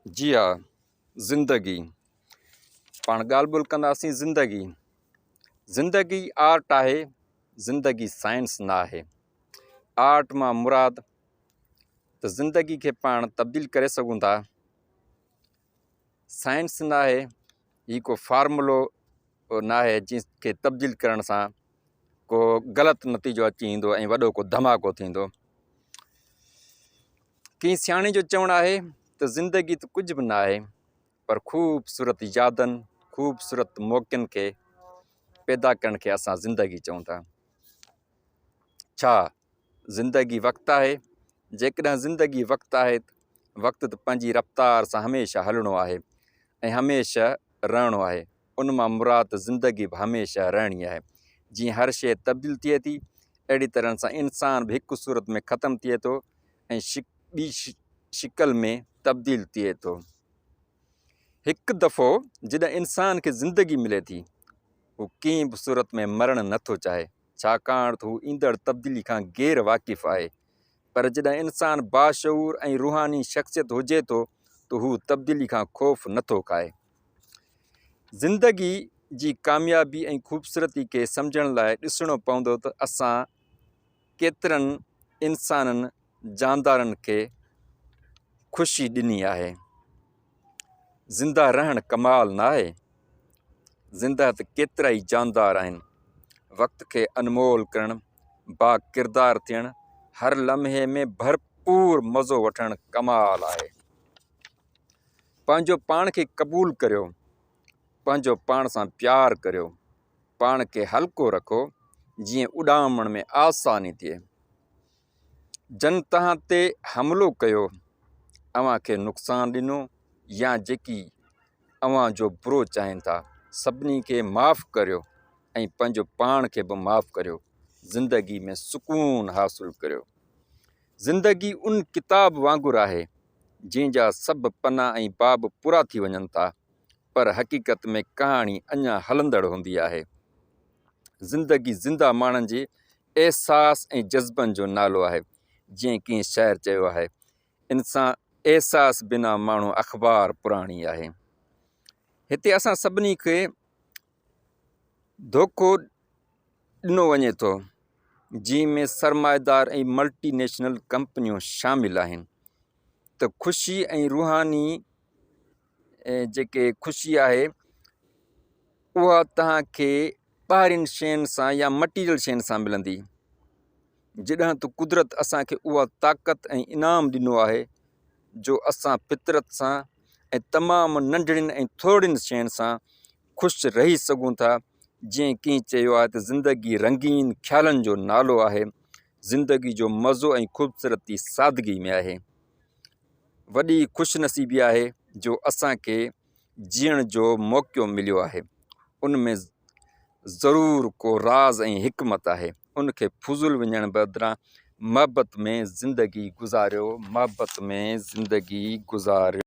جي ها زندگي پاڻ ڳالهه ٻولهه ڪنداسين زندگي زندگي آرٽ آهي زندگي سائنس نه آهي آرٽ مان مراد ته زندگي کي پاڻ تبديل ڪري سگهون ٿا سائنس نه آهي هي ڪو فارمولو نه آهي جنهن کي تبديل ڪرڻ سان ڪو غلط نتيجو اچي ايندو ۽ وڏو ڪو ڌماڪو ٿيندو ڪنهن سياڻي جو چوڻ آهي ته زندگي ته ڪجهه به نه آهي پر خوبصورت يادن خوبصورت موقعن کي پيدا ڪرڻ کي اسان زندگي چئون ٿا. ڇا زندگي وقت آهي؟ جيڪڏهن زندگي وقت آهي ته وقت ته پنهنجي رفتار سان هميشه هلڻو آهي ۽ هميشه رهڻو آهي. ان مان مراد ته زندگي به هميشه رهڻي آهي. جيئن هر شيء تبديل ٿئي ٿي، اهڙي طرح سان انسان به هڪ صورت ۾ ختم ٿئي ٿو ۽ ٻي شڪل ۾ تبديل ٿئي ٿو. هڪ دفعو جڏهن انسان کي زندگي ملي ٿي، هو ڪنهن به صورت ۾ مرڻ نه ٿو چاهي، ڇاڪاڻ ته هو ايندڙ تبديلي کان غير واقف آهي. پر جڏهن انسان باشعور ۽ روحاني شخصيت هجي ٿو ته هو تبديلي کان خوف نه ٿو کائي. زندگي جي ڪاميابي ۽ خوبصورتي کي سمجهڻ لاء ڏسڻو پوندو ته اسان ڪيترن انسانن جاندارن کي خوشي ڏني آهي. زنده رهڻ ڪمال ناهي. زنده ته ڪيترائي جاندار آهن. وقت کي انمول ڪرڻ، باڪردار ٿيڻ، هر لمحي ۾ ڀرپور مزو وٺڻ ڪمال آهي. پنهنجو پاڻ کي قبول ڪريو، پنهنجو پاڻ سان پيار ڪريو، پاڻ کي هلڪو رکو جيئن اڏامڻ ۾ آساني ٿئي. جن توهان تي حملو ڪيو، اوهان کي نقصان ڏنو يا جيڪي اوهان جو برو چاهين ٿا، سڀني کي معاف ڪريو ۽ پنهنجو پاڻ کي به معاف ڪريو. زندگي ۾ سڪون حاصل ڪريو. زندگي ان ڪتاب وانگر آهي، جنهن جا سڀ پنا ۽ باب پورا ٿي وڃن ٿا، پر حقيقت ۾ ڪهاڻي اڃا هلندڙ هوندي آهي. زندگي زنده ماڻهن جي احساس ۽ جذبن جو نالو آهي، جيئن ڪنهن شاعر چيو آهي، انسان احساس بنا ماڻهو اخبار پراڻي آهي. هتي اسان سڀني کي ڌوڪو ڏنو وڃي ٿو جنهن ۾ سرمائيدار ۽ ملٽي نيشنل ڪمپنيون شامل آهن ته خوشي ۽ روحاني جيڪي خوشي آهي اها توهان کي ٻاهرين شين سان يا مٽيريل شين سان ملندي جڏهن ته قدرت اسان کي اها طاقت ۽ انعام ڏنو آهي جو اسان فطرت سان ۽ تمام ننڍڙين ۽ ٿورڙين شين سان خوش رهي سگهون ٿا. جيئن ڪنهن چيو آهي ته زندگي رنگين خيالن جو نالو آهي. زندگي جو مزو ۽ خوبصورتي سادگي ۾ آهي. وڏي خوش نصيبي آهي جو اسان کي جيئڻ جو موقعو مليو آهي. ان ۾ ضرور ڪو راز ۽ حڪمت آهي. ان کي فضول وڃڻ بدران محبت ۾ زندگي گذاريو، محبت ۾ زندگي گذاريو.